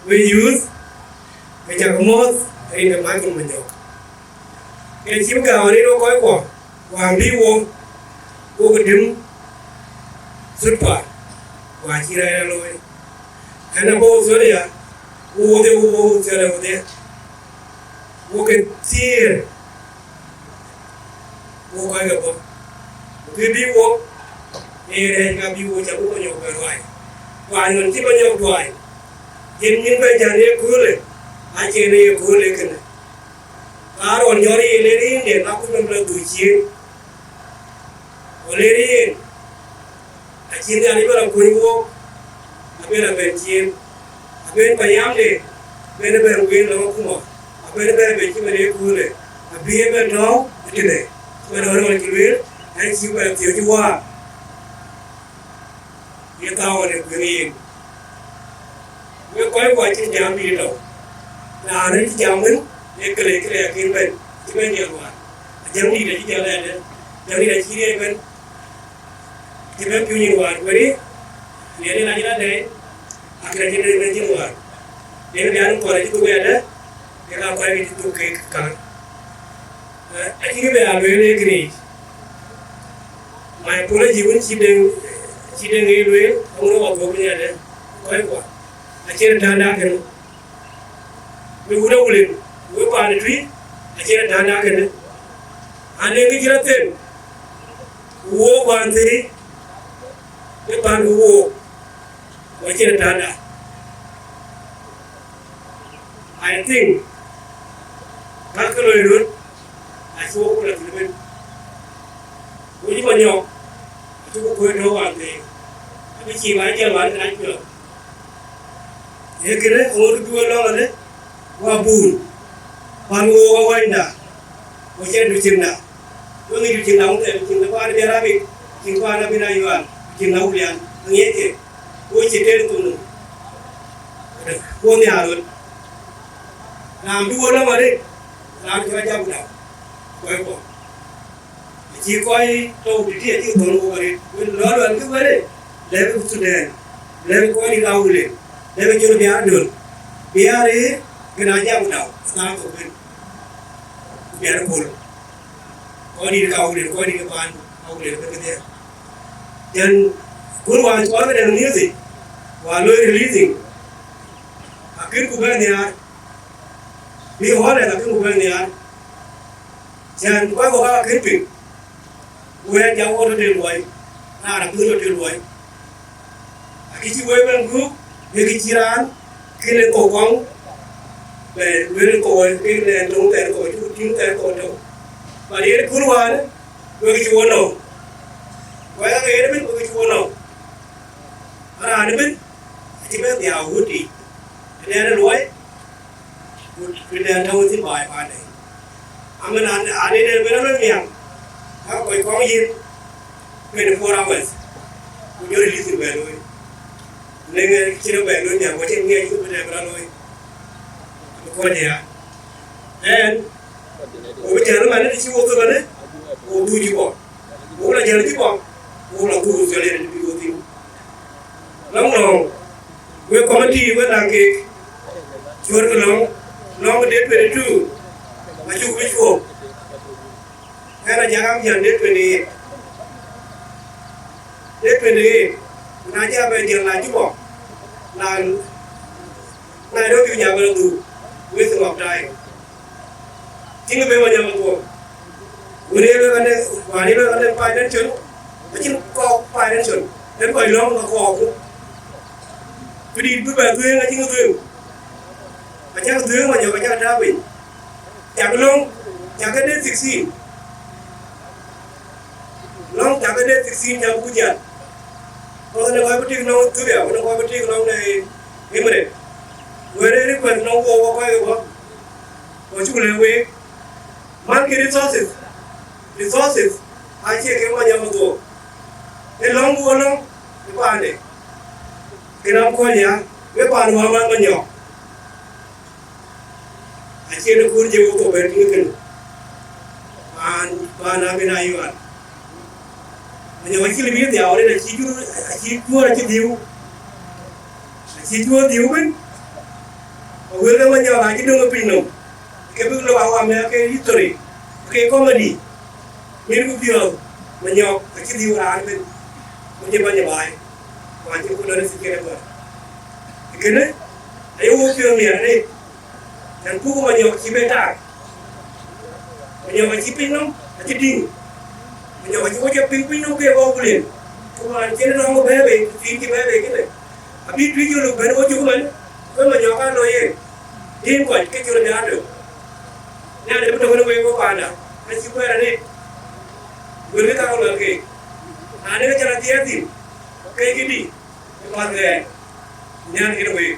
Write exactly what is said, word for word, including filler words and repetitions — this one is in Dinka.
We youth, we cak mɔ̈ɔ̈th rin ke Michael Manyɔk. Ke cï gam arëët wok kɔckuɔ, wäär bï wok, wok dïm thutpa, wäär cï rɛɛc rɛɛc looi. Ɣɛn abɔ̈ Australia, wok wodhie, wok bɔ̈ Australia wodhie. Wok ke thiëër, wok kɔc ke bɔ̈. Ku kë bï wok, ee rɛɛc ka bï wok cak wok Manyɔk bɛ ruai. Ruai ɣɔn cï Manyɔk ruai. Yen nyin bɛ jän ye köölë, acïn ye köölë kënë. Aaron jɔt yen, ler yen, yen akuc nɔm la dhuk cieŋ. Ku ler yen, acïn Nhialic bɛ la kuny wok, abï la bɛn cieŋ. Abï payamde, bɛn bɛn guiir lɔŋ akuma, abï bɛn bɛn cï man ye köölë, abï bɛn tɔ̈u ë tëde, bɛn ɣɔn ɣɔn cï lueel, ɣɛn cï bɛn thiëëc cï wäär. Ye thaawon ë kuëŋ yen. Wek kɔc kuɔ cïn jam dït tɔ̈u. Raan ë cï jam wën, ee këlë, këlë akën bɛ̈n, cï bɛ̈n jɔl wäär. Ajäŋ dït acï jɔl ɛn ë, jäŋ dït acï riɛɛc bɛ̈n, cï bɛ̈n piööny yen wäär. Wëri, yen ë na cïn adɛ̈ɛ̈i, akën acï bɛ̈n jɔl wäär. Yen bï an kɔn acï thuk ɛn ë, yen aa kɔc kë cï thuk kek käŋ. Eh, acïn kë bï a lueel ee këriëëc. My apology wën cï Deŋ, cï Deŋ ee lueel, aŋuɔ̈t wa thok nhial de kɔc kuɔ. Acïn tääŋda kënë. Wek wun Awuliŋ, wek paan ë tui, acïn tääŋda kënë. An, ee kë cï rɔt them, ku wook paan thëëi, ke paan ku wook, ku acïn tääŋda. I think, ka kë loi röt, acï wok ku la thïn ëbën. Ku cï Manyɔk, acï ku kuëër tɔ̈u wan thëëi. Abï cïï ba jël wan kën acuɛl. Ee kënë, aŋot bï wek lɔ̈ŋ alë, wa buur. Paan wook awänyda, ku cïn du ciŋda. Wek ŋic du ciŋda, wun thɛɛr du ciŋda, paan bï Arabik, ciŋ paan abï na yuan, du ciŋda wulian, aŋiɛckë. Wo cï tëër thok nɔm. Wo nhiaar ɣöt. Raan bï wo lɔ̈ŋ arëët, raan cï rɔt jak ku dau. Kɔc kuɔ. Acï kɔc tɔ̈u tëtï acï thɔ̈n wok arëët. Wën lɔ luɛlkï wërë, lɛ̈kë Thudɛn, lɛ̈kë kɔc dït Awuliŋ, lɛ̈kë Jɔl Biaar Döl. Biaar ë, kën a jak ku dau, thaar thok wën. Ku biaar pol. Kɔc dït ka Awuliŋ, kɔc dït ke paan Awuliŋ ke kedhie. Jan kun wään cuɔl këdɛn music, wään loi releasing, akën ku bɛ̈n nhiaar. Bï honest, akën ku bɛ̈n nhiaar. Jan ku bɛ̈n ku ka akën piŋ. Wɛ̈ɛ̈t jam wok tɔ̈ tëë luɔi, raan akën tɔ̈ tëë luɔi. Akë cï wek bɛ̈n gup, wek kë cï raan, kënë thok kɔŋ, bɛ lueel thok, kënë döŋ thɛɛr thok, cuk tïŋ thɛɛr thok tɔ̈u. But yen kun wään, wek kë cï wo nɔ̈k. Wek ake yen ëbën, wek kë cï wo nɔ̈k. Raan ëbën, acï bɛ̈n dhiau wut yic. Kënë yen luɔi, Ku, ku dɛn tɔ̈u thïn baai paande. Amen, an, an, ënë ben alɔ nhial. Ka kɔc kɔŋ yïn twenty four hours. Ku jɔ release bɛ looi. Leŋ, eh, cïn bɛ looi nhial, ku cïn ŋiɛc yïn bï dɛn bï rɔt looi. Bï kɔc ya. Ɛn, ku bï jɛn man ënë cï wo thok ënë, ku dhuk cï kɔŋ. Wok la jäl Juba, wok la kuur Australia në bï wok thïn. Lɔŋ lɔŋ, wek committee wek naŋ kek, cuɔt ke lɔŋ, lɔŋ de twenty two, acuk bï cuɔp. Ɣɛn a jak am jäl de twenty eight. De twenty eight, na jal bɛ jäl la Juba, na, Nairobi jal bɛ la dhuk, wasting of time. Tïŋ be Manyɔk Thuɔŋ. Wën ye luel ane, wään ye luel ane financial, acïn kɔɔk financial, en kɔc lɔ̈ŋ ke kɔɔk. Këdït bï bɛ dhuëëŋ, acïn dhuëëŋ. Acäk dhuëëŋ Manyɔk, acäk tääu piny. Cak lɔ̈ŋ, cak ke date sixteen. Lɔ̈ŋ cak ke date sixteen, cak buk jäl. Kɔc ënë kɔc bï tik nɔm Ethiopia, ënë kɔc bï tik nɔm në Emirates. Wën ë request nɔm wok, wok kɔc ke bɔ̈. Ku acuk lɛ̈k week, man ke resources, resources acie ke Manyɔk Thuɔŋ. Ee lɔ̈ŋ buk lɔ̈ŋ ë paande. Kënë am kɔc ya, wek paan wä man Manyɔk. Acie në kuur je wok thok bɛ̈n tïŋ kënë. Paan, paan abï na yuan. Manyɔk acï lëu bï dhiau arëët, acï jur, acï juɔ̈ɔ̈r acï dhiu. Acï juɔ̈ɔ̈r dhiu bën. Wël ke Manyɔk acï döŋ ë piny nɔm, ke bïk lɔ awam ya ke history, ke comedy. Mïn ku piɔ̈ɔ̈th, Manyɔk acï dhiu raan ëbën, ku cï bäny ë baai, ku acï ku lɔ rëth cï kek ë gɔl. Kënë aye wok piɔ̈ɔ̈th miɛt arëët, cän puk Manyɔk cï bɛ tak. Manyɔk acï piny nɔm acï tïŋ. Manyɔk acï wok cï piŋ piny nɔm ke bɔ̈ ku len. Ku man cïn rɔŋ bɛ̈ɛ̈i bei, ku cïn cï bɛ̈ɛ̈i bei kënë. Abï Tuic yöl bɛ̈n wok cuk man, ke Manyɔk ka lɔ yen. Yen kɔc ke cï rɔt ya tök. Nhialic bï tök në wek wok panda, ke cï kuɛɛr arëët. Wël kë ka luɛl keek. Na de ke cä rɔt thiëëth thïn, ke këdï, ke kuath ɣɛɛr. Nhialic kën wek.